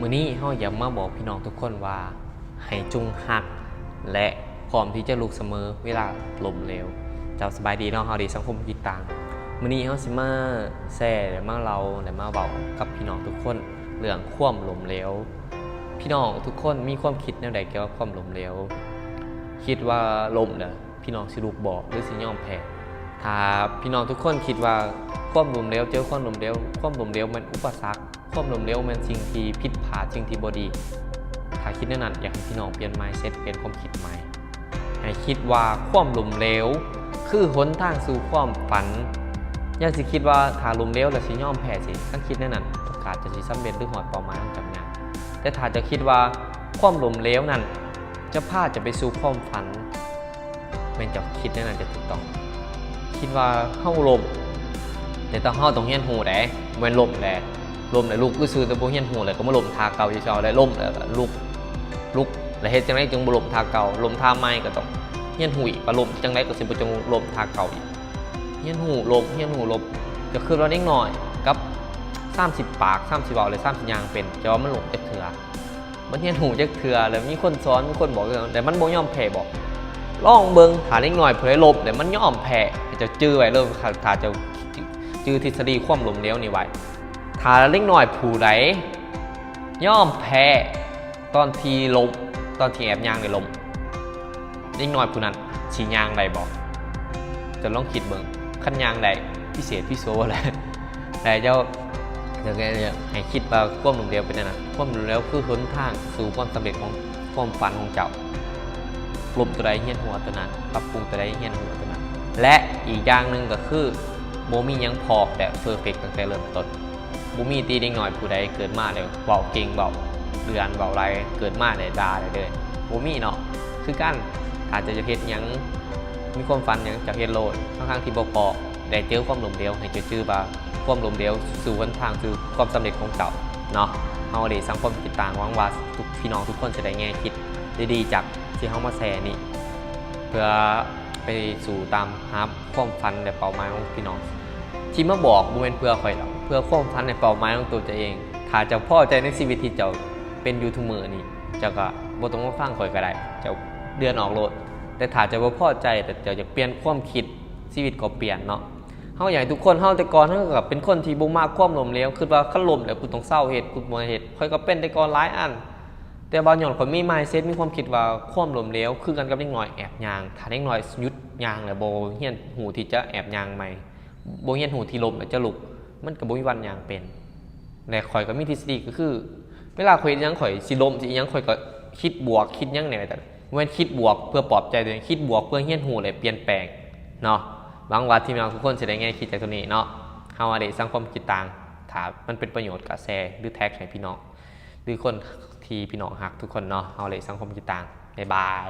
ມື້ນີ້ເຮົາຢາກມາບອກພີ່ນ້ອງທຸກຄົນວ່າ ໃຫ້ຈົ່ງຮັກ ແລະ ພ້ອມທີ່ຈະລຸກສະເໝີເວລາລົ້ມເຫຼວ. ເຈົ້າສະບາຍດີເນາະ ເຮົາເດ ສັງຄົມກິດຕາງ. ມື້ນີ້ເຮົາຊິມາແຊ ແລະ ມາເລົ່າ ແລະ ມາເວົ້າກັບພີ່ນ້ອງທຸກຄົນເລື່ອງຄວາມລົ້ມເຫຼວ. ພີ່ນ້ອງທຸກຄົນມີຄວາມຄິດແນວໃດກ່ຽວກັບຄວາມລົ້ມເຫຼວ? ຄິດວ່າລົ້ມແລ້ວ ພີ່ນ້ອງຊິລຸກບໍ່ ຫຼື ຊິຍອມແພ້? ຖ້າພີ່ນ້ອງທຸກຄົນຄິດວ່າຄວາມລົ້ມເຫຼວ ເຈີຄວາມລົ້ມເຫຼວ, ຄວາມລົ້ມເຫຼວແມ່ນອຸປະສັກ, ຄວາມລົ້ມເຫຼວແມ່ນສິ່ງທີ່ຜິດພາດ, ສິ່ງທີ່ບໍ່ດີ, ຖ້າຄິດແນວນັ້ນ ຢາກໃຫ້ພີ່ນ້ອງປ່ຽນ mindset ປ່ຽນຄວາມຄິດໃໝ່ ໃຫ້ຄິດວ່າຄວາມລົ້ມເຫຼວຄືຫົນທາງສູ່ຄວາມຝັນ. ຢ່າຊິຄິດວ່າຖ້າລົ້ມເຫຼວແລ້ວຊິຍອມແພ້ຊີ້, ຄັນຄິດແນວນັ້ນ ໂອກາດເຈົ້າຊິສຳເລັດ ຫຼື ຮອດເປົ້າໝາຍຂອງເຈົ້າຍາກ. ແຕ່ຖ້າເຈົ້າຄິດວ່າຄວາມລົ້ມເຫຼວນັ້ນຈະພາເຈົ້າໄປສູ່ຄວາມຝັນ, ແມ່ນເຈົ້າຄິດແນວນັ້ນຈະຖືກຕ້ອງ. ຄິດວ່າເຮົາລົ້ມ ແຕ່ຕ້ອງ ເຮົາຕ້ອງຮຽນຮູ້ເດ້, ບໍ່ແມ່ນລົ້ມແລ້ວ ລົ້ມແລ້ວລຸກຊື່ໆ ແຕ່ບໍ່ຮຽນຮູ້ ແລ້ວກໍມາລົ້ມທ່າເກົ່າຢູ່ເຈົ້າ ແລ້ວລົ້ມແລ້ວກໍລຸກ ລຸກແລ້ວເຮັດຈັ່ງໃດຈຶ່ງບໍ່ລົ້ມທ່າເກົ່າ? ລົ້ມທ່າໃໝ່ ກໍຕ້ອງຮຽນຮູ້ອີກວ່າລົ້ມຈັ່ງໃດກໍຊິບໍ່ຈົ່ງລົ້ມທ່າເກົ່າອີກ. ຮຽນຮູ້ລົ້ມ ຮຽນຮູ້ລົ້ມ. ກໍຄືວ່າເດັກນ້ອຍກັບ ສາມສິບປາກ ສາມສິບເວົ້າ ແລະ ສາມສິບຍ່າງເປັນ, ແຕ່ວ່າມັນລົ້ມຈັກເທື່ອ? ມັນຮຽນຮູ້ຈັກເທື່ອ? ແລ້ວມີຄົນສອນ ມີຄົນບອກ ແຕ່ມັນບໍ່ຍອມແພ້ບໍ? ລອງເບິ່ງ ຖ້າເດັກນ້ອຍຜູ້ໃດລົ້ມ ແລ້ວມັນຍອມແພ້ ໃຫ້ເຈົ້າຈື່ໄວ້ເລີຍ, ຖ້າເຈົ້າຈື່ທິດສະດີຄວາມລົ້ມເຫຼວນີ້ໄວ້, ຖ້າເດັກນ້ອຍຜູ້ໃດຍອມແພ້ຕອນທີ່ລົ້ມ ຕອນທີ່ແອບຍ່າງໄດ້ລົ້ມ, ເດັກນ້ອຍຜູ້ນັ້ນຊິຍ່າງໄດ້ບໍ່? ເຈົ້າລອງຄິດເບິ່ງ, ຄັນຍ່າງໄດ້ ພິເສດພິໂສແຫຼະ. ແຕ່ເຈົ້າ ຢາກໃຫ້ ໃຫ້ຄິດວ່າຄວາມລົ້ມເຫຼວເປັນແນວນັ້ນ. ຄວາມລົ້ມເຫຼວຄືຫົນທາງສູ່ຄວາມສຳເລັດຂອງຄວາມຝັນຂອງເຈົ້າ. ລົ້ມຕົວໃດຮຽນຮູ້ເອົາຕົວນັ້ນ, ປັບປຸງຕົວໃດຮຽນຮູ້ເອົາຕົວນັ້ນ. ແລະ ອີກຢ່າງໜຶ່ງກໍຄື ບໍ່ມີຫຍັງພ້ອມ ແລະ ເພີເຟັກຕັ້ງແຕ່ເລີ່ມຕົ້ນ. ບໍ່ມີຕິເດັກນ້ອຍຜູ້ໃດເກີດມາແລ້ວເວົ້າເກັ່ງ ເວົ້າເດືອນ ເວົ້າຫຼາຍ, ເກີດມາແລ້ວດ່າໄດ້ເລີຍ, ບໍ່ມີເນາະ. ຄືກັນ ຖ້າເຈົ້າຢາກເຮັດຫຍັງ ມີຄວາມຝັນຫຍັງ ເຈົ້າເຮັດໂລດ, ທັງໆທີ່ບໍ່ພໍໄດ້ເຈີຄວາມລົ້ມເຫຼວ, ໃຫ້ເຈົ້າຈື່ວ່າຄວາມລົ້ມເຫຼວສູ່ຫົນທາງສູ່ຄວາມສຳເລັດຂອງເຈົ້າເນາະ. ເຮົາເດ ສັງຄົມກິດຕາງ ຫວັງວ່າທຸກ ພີ່ນ້ອງທຸກຄົນຈະໄດ້ແງ່ຄິດດີໆ ຈາກທີ່ເຮົາມາແຊນີ້ ເພື່ອໄປສູ່ຕາມຫາຄວາມຝັນ ແລະ ເປົ້າໝາຍຂອງພີ່ນ້ອງ. ທີ່ມາບອກບໍ່ແມ່ນເພື່ອຂ້ອຍດອກ, ເພື່ອຄວາມຝັນ ແລະ ເປົ້າໝາຍຂອງຕົວເຈົ້າເອງ. ຖ້າເຈົ້າພໍໃຈໃນຊີວິດທີ່ເຈົ້າເປັນຢູ່ທຸກມື້ນີ້, ເຈົ້າກໍບໍ່ຕ້ອງມາຟັງຂ້ອຍກໍໄດ້, ເຈົ້າເດືອນອອກໂລດ. ແຕ່ຖ້າເຈົ້າບໍ່ພໍໃຈ ແຕ່ເຈົ້າຢາກປ່ຽນຄວາມຄິດ, ຊີວິດກໍປ່ຽນເນາະ. ເຮົາຢາກໃຫ້ທຸກຄົນ, ເຮົາແຕ່ກ່ອນເຮົາກໍເປັນຄົນທີ່ບໍ່ມັກຄວາມລົ້ມເຫຼວ, ຄິດວ່າຄັນລົ້ມແລ້ວກູຕ້ອງເຊົາເຮັດ, ກູບໍ່ເຮັດ. ຂ້ອຍກໍເປັນແຕ່ກ່ອນຫຼາຍອັນ, ແຕ່ວ່າຍ້ອນຂ້ອຍມີ mindset ມີຄວາມຄິດວ່າຄວາມລົ້ມເຫຼວຄືກັນກັບເດັກນ້ອຍແອບຍ່າງ. ຖ້າເດັກນ້ອຍຢຸດຍ່າງແລ້ວ ບໍ່ຮຽນຮູ້ທີ່ຈະແອບຍ່າງໃໝ່, ບໍ່ຮຽນຮູ້ທີ່ລົ້ມແລ້ວຈະລຸກ, ມັນກໍບໍ່ມີວັນຍ່າງເປັນ. ແລະ ຂ້ອຍກໍມີທິດສະດີ ກໍຄື ເວລາຂ້ອຍເຮັດຫຍັງ ຂ້ອຍຊິລົ້ມຊິອີ່ຫຍັງ ຂ້ອຍກໍຄິດບວກ ຄິດຫຍັງແດ່, ແຕ່ບໍ່ແມ່ນຄິດບວກເພື່ອປອບໃຈຕົວເອງ, ຄິດບວກເພື່ອຮຽນຮູ້ ແລະ ປ່ຽນແປງເນາະ. ຫວັງວ່າທີ່ພີ່ນ້ອງທຸກຄົນຊິໄດ້ແງ່ຄິດຈາກໂຕນີ້ເນາະ. ເຮົາອະເດ ສັງຄົມກິດຕາງ, ຖ້າມັນເປັນປະໂຫຍດກໍແຊ ຫຼື ແທັກໃຫ້ພີ່ນ້ອງ ຫຼື ຄົນທີ່ພີ່ນ້ອງຮັກທຸກຄົນເນາະ. ເຮົາອະເດ ສັງຄົມກິດຕາງ, ບາຍບາຍ.